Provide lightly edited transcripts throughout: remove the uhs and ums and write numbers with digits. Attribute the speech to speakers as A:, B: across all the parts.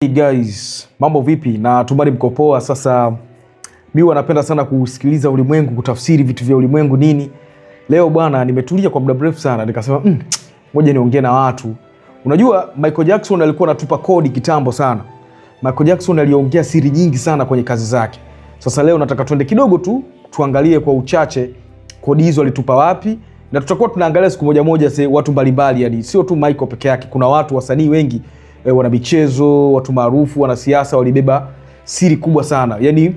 A: Hey guys, mambo vipi? Na tumari mko poa. Sasa mi wanapenda sana kusikiliza ulimwengu, kutafsiri vitu vya ulimwengu nini. Leo bwana, nimetulia kwa muda mrefu sana, nikasema ngoja niongee na watu. Unajua Michael Jackson alikuwa anatupa kodi kitambo sana. Michael Jackson aliongea siri nyingi sana kwenye kazi zake. Sasa leo nataka tuende kidogo tu tuangalie kwa uchache kodi hizo alitupa wapi, na tutakuwa tunaangalia siku moja moja se watu mbalimbali, yani sio tu Michael peke yake, kuna watu wasanii wengi wana michezo, watu maarufu, wanasiasa walibeba siri kubwa sana, yani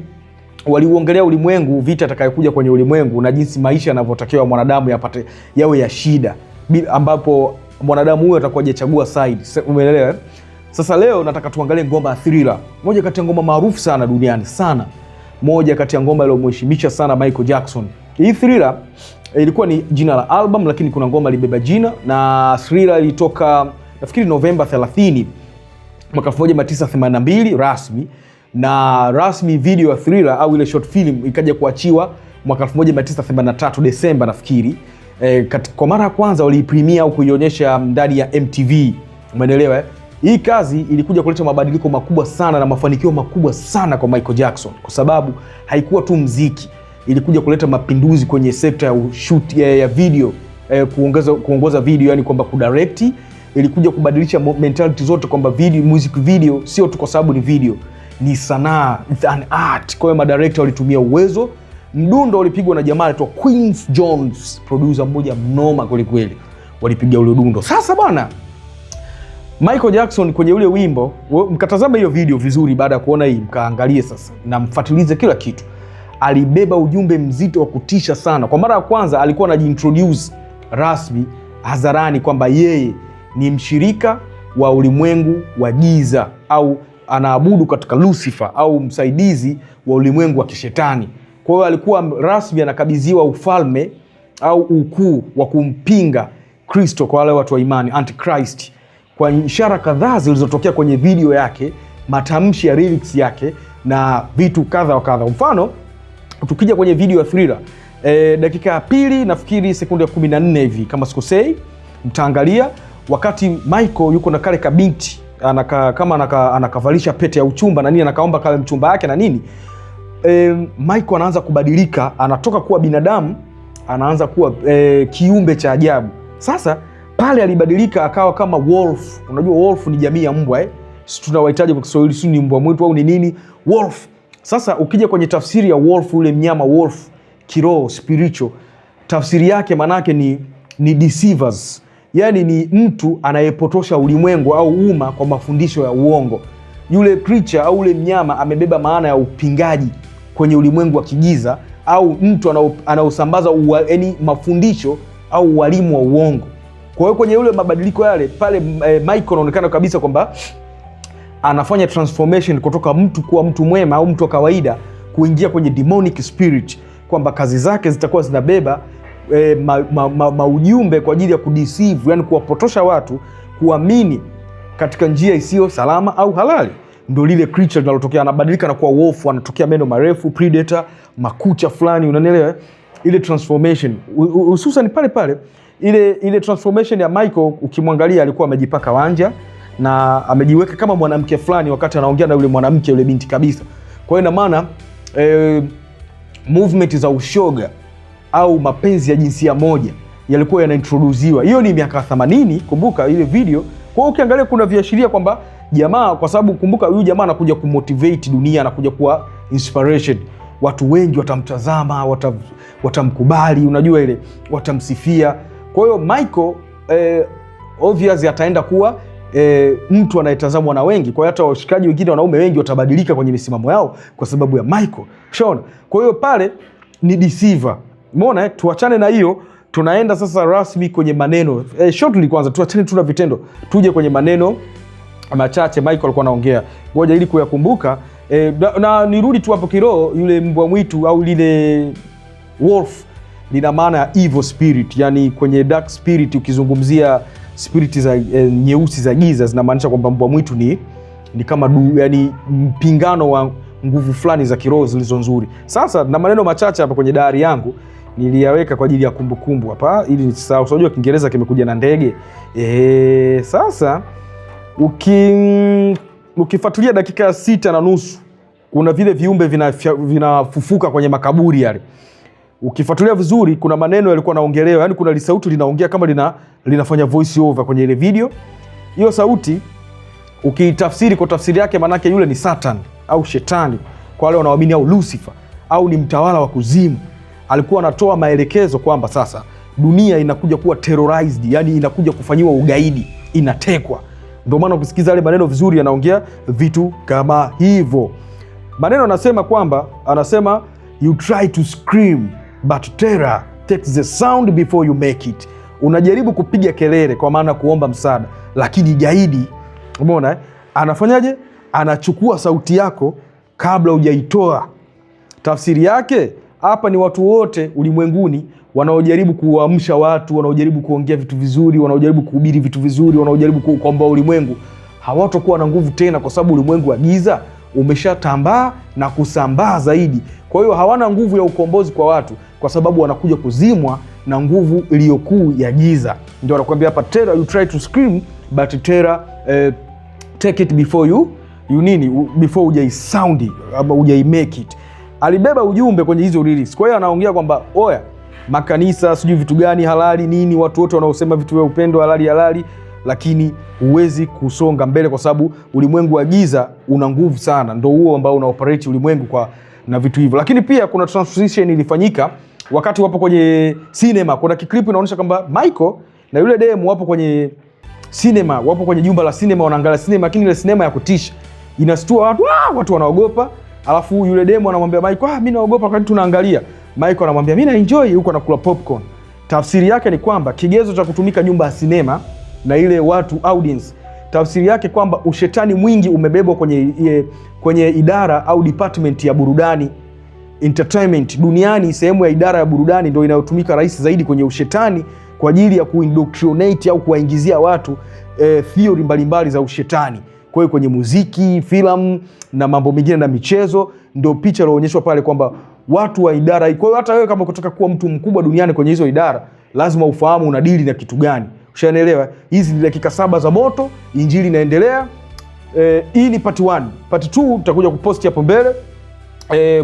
A: waliuongelea ulimwengu, vita atakayokuja kwenye ulimwengu na jinsi maisha yanavyotakiwa mwanadamu yapate yawe ya shida, ambapo mwanadamu huyo atakuwa hajachagua side. Umeelewa? Eh? Sasa leo nataka tuangalie ngoma ya Thriller, moja kati ya ngoma maarufu sana duniani sana, moja kati ya ngoma iliyomheshimisha sana Michael Jackson. Hii Thriller ilikuwa ni jina la album, lakini kuna ngoma ilibeba jina, na Thriller ilitoka nafikiri Novemba 30 mwaka 1982 rasmi, na rasmi video ya Thriller au ile short film ikaja kuachiwa mwaka 1983 Desemba nafikiri. Kwa mara ya kwanza waliipremia au kuionyesha ndani ya MTV, umeelewa eh? Hii kazi ilikuja kuleta mabadiliko makubwa sana na mafanikio makubwa sana kwa Michael Jackson, kwa sababu haikuwa tu mziki, ilikuja kuleta mapinduzi kwenye sekta ya shoot, ya video kuongoza video, yani kwamba kudirect. Ilikuja kubadilisha mentality zote kwamba video, music video sio tu kwa sababu ni video, ni sanaa, it's an art. Kwa hiyo madirector walitumia uwezo. Mdundo ulipigwa na jamaa anaitwa Quincy Jones, producer mmoja mnoma kweli kweli, walipiga ule dundo. Sasa bwana Michael Jackson kwenye ule wimbo, mkatazama hiyo video vizuri, baada ya kuona hii mkaangalie sasa na mfuatilize kila kitu. Alibeba ujumbe mzito wa kutisha sana. Kwa mara ya kwanza alikuwa anajiintroduce rasmi hadharani kwamba yeye ni mshirika wa ulimwengu wa giza au anaabudu katika Lucifer au msaidizi wa ulimwengu wa kishetani. Kwa hiyo alikuwa rasmi anakabidhiwa ufalme au ukuu wa kumpinga Kristo kwa wale watu wa imani, Antichrist, kwa ishara kadhaa zilizotokea kwenye video yake, matamshi ya lyrics yake na vitu kadha wa kadha. Mfano, tukija kwenye video ya Thriller, dakika ya pili nafikiri sekunde ya 14 hivi kama sikosei, mtaangalia wakati Michael yuko na kale kabinti anaka, kama anakavalisha pete ya uchumba na nini, anakaomba kawe mchumba yake na nini. Michael anaanza kubadilika, anatoka kuwa binadamu anaanza kuwa kiumbe cha ajabu. Sasa pale alibadilika akawa kama wolf. Unajua wolf ni jamii ya mbwa eh? Si tunawahitaji kwa Kiswahili, si ni mbwa mwitu au ni nini? Wolf. Sasa ukija kwenye tafsiri ya wolf, yule mnyama wolf kiroho, spiritual, tafsiri yake manake ni deceivers, yaani ni mtu anayepotosha ulimwengu au umma kwa mafundisho ya uongo. Yule creature au yule mnyama amebeba maana ya upingaji kwenye ulimwengu wa kigiza au mtu anaosambaza yaani mafundisho au ualimu wa uongo. Kwa hiyo kwenye ule mabadiliko yale pale, Michael anaonekana kabisa kwamba anafanya transformation kutoka mtu kuwa mtu mwema au mtu wa kawaida kuingia kwenye demonic spirit, kwamba kazi zake zitakuwa zinabeba maujumbe kwa ajili ya kudeceive, yani kuwapotosha watu kuamini katika njia isiyo salama au halali. Ndo lile creature linalotokea, anabadilika na kuwa wolf, anatokea meno marefu, predator, makucha fulani, unanielewa eh? Ile transformation hususan pale pale ile transformation ya Michael, ukimwangalia alikuwa amejipaka wanja na amejiweka kama mwanamke fulani wakati anaongea na yule mwanamke, yule binti kabisa. Kwa hiyo ina maana movement za ushoga au mapenzi ya jinsia moja yalikuwa yanaintroduziwa. Hiyo ni miaka 80, kumbuka ile video. Kwa hiyo ukiangalia kuna viashiria kwamba jamaa, kwa sababu kumbuka huyu jamaa anakuja kumotivate dunia, anakuja kuwa inspiration. Watu wengi watamtazama, watamkubali, unajua ile watamsifia. Kwa hiyo Michael obviously ataenda kuwa mtu anayetazamwa na wengi. Kwa hiyo hata washikaji wengine wanaume wengi watabadilika kwenye misimamo yao kwa sababu ya Michael. Ushaona? Kwa hiyo pale ni deceiver. Umeona eh? Tuachane na hiyo, tunaenda sasa rasmi kwenye maneno. Shortly kwanza tuachane tu na vitendo, tuje kwenye maneno machache Michael alikuwa anaongea. Ngoja ili kuyakumbuka na nirudi tu hapo kiroho, yule mbwa mwitu au lile wolf lina maana ya evil spirit, yani kwenye dark spirit ukizungumzia spirit za nyeusi za giza zinamaanisha kwamba mbwa mwitu ni kama yani mpingano wa nguvu fulani za kiroho zilizo nzuri. Sasa na maneno machache hapa kwenye diary yangu niliyaweka kwa ajili ya kumbukumbu hapa ili nisisahau. Unajua Kiingereza kimekuja na ndege. Sasa Ukifuatilia dakika ya 6:30 kuna vile viumbe vinafufuka kwenye makaburi yale. Ukifuatilia vizuri, kuna maneno yalikuwa yanaongelewa, yani kuna lisauti linaongea kama linafanya voice over kwenye ile video. Hiyo sauti ukiitafsiri kwa tafsiri yake, manake yule ni Satan au shetani kwa wale wanaoamini, au Lucifer au ni mtawala wa kuzimu. Alikuwa anatoa maelekezo kwamba sasa dunia inakuja kuwa terrorized, yani inakuja kufanyiwa ugaidi, inatekwa. Ndio maana ukisikiza yale maneno vizuri, yanaongea vitu kama hivyo. Maneno anasema kwamba, anasema, "You try to scream but terror takes the sound before you make it." Unajaribu kupiga kelele kwa maana kuomba msaada, lakini gaidi, umeona eh? Anafanyaje? Anachukua sauti yako kabla hujaitoa. Tafsiri yake hapa ni watu wote ulimwenguni wanaojaribu kuamsha watu, wanaojaribu kuongea vitu vizuri, wanaojaribu kuhubiri vitu vizuri, wanaojaribu kuukomboa ulimwengu hawatokuwa na nguvu tena, kwa sababu ulimwengu wa giza umeshatambaa na kusambaa zaidi. Kwa hiyo hawana nguvu ya ukombozi kwa watu, kwa sababu wanakuja kuzimwa na nguvu iliyokuu ya giza. Ndio anakuambia hapa, terror, you try to scream but terror take it before you nini, before hujaisound ama hujai make it. Alibeba ujumbe kwenye hizo lyrics. Kwa hiyo anaongea kwamba oya, makanisa sijui vitu gani halali nini, watu wote wanaosema vitu vya upendo halali halali, lakini huwezi kusonga mbele kwa sababu ulimwengu wa giza una nguvu sana, ndo huo ambao una operate ulimwengu kwa na vitu hivyo. Lakini pia kuna transition ilifanyika wakati wapo kwenye cinema. Kuna kiclip inaonyesha kwamba Michael na yule demu wapo kwenye cinema, wapo kwenye jumba la cinema, wanaangalia cinema, lakini ile cinema ya kutisha inastua watu, ah, watu wanaogopa. Alafu yule demu anamwambia Michael, "Ah, mimi naogopa wakati tunaangalia." Michael anamwambia, "Mimi na enjoy," huko anakula popcorn. Tafsiri yake ni kwamba kigezo cha kutumika nyumba ya sinema na ile watu audience, tafsiri yake kwamba ushetani mwingi umebebwa kwenye idara au department ya burudani, entertainment duniani. Sehemu ya idara ya burudani ndio inayotumika rahisi zaidi kwenye ushetani kwa ajili ya kuindoctrinate au kuwaingizia watu theory mbalimbali za ushetani. Kwa hiyo kwenye muziki, filamu na mambo mengine na michezo, ndio picha iliyoonyeshwa pale kwamba watu wa idara hii. Kwa hiyo hata wewe kama ukitaka kuwa mtu mkubwa duniani kwenye hizo idara, lazima ufahamu unadili na kitu gani. Ushanielewa? Hizi ni dakika 7 za moto, injili inaendelea. Hii ni part 1. Part 2 tutakuja kuposti hapo mbele.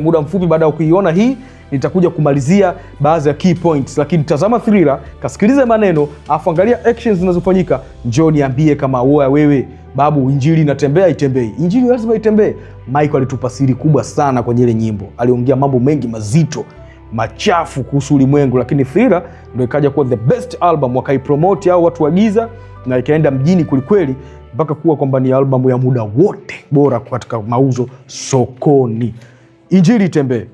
A: Muda mfupi baada ya kuiona hii nitakuja kumalizia baadhi ya key points, lakini tazama Thriller, kasikilize maneno, afu angalia actions zinazofanyika, njoo niambie kama wewe babu, injili inatembea itembei? Injili lazima itembee. Michael alitupa siri kubwa sana kwenye ile nyimbo, aliongea mambo mengi mazito machafu kuhusu ulimwengu, lakini Thriller ndio ikaja kuwa the best album, wakaipromote hao watu wa giza na ikaenda mjini kwelikweli mpaka kuwa kwamba ni albamu ya muda wote bora katika mauzo sokoni. Injili itembee.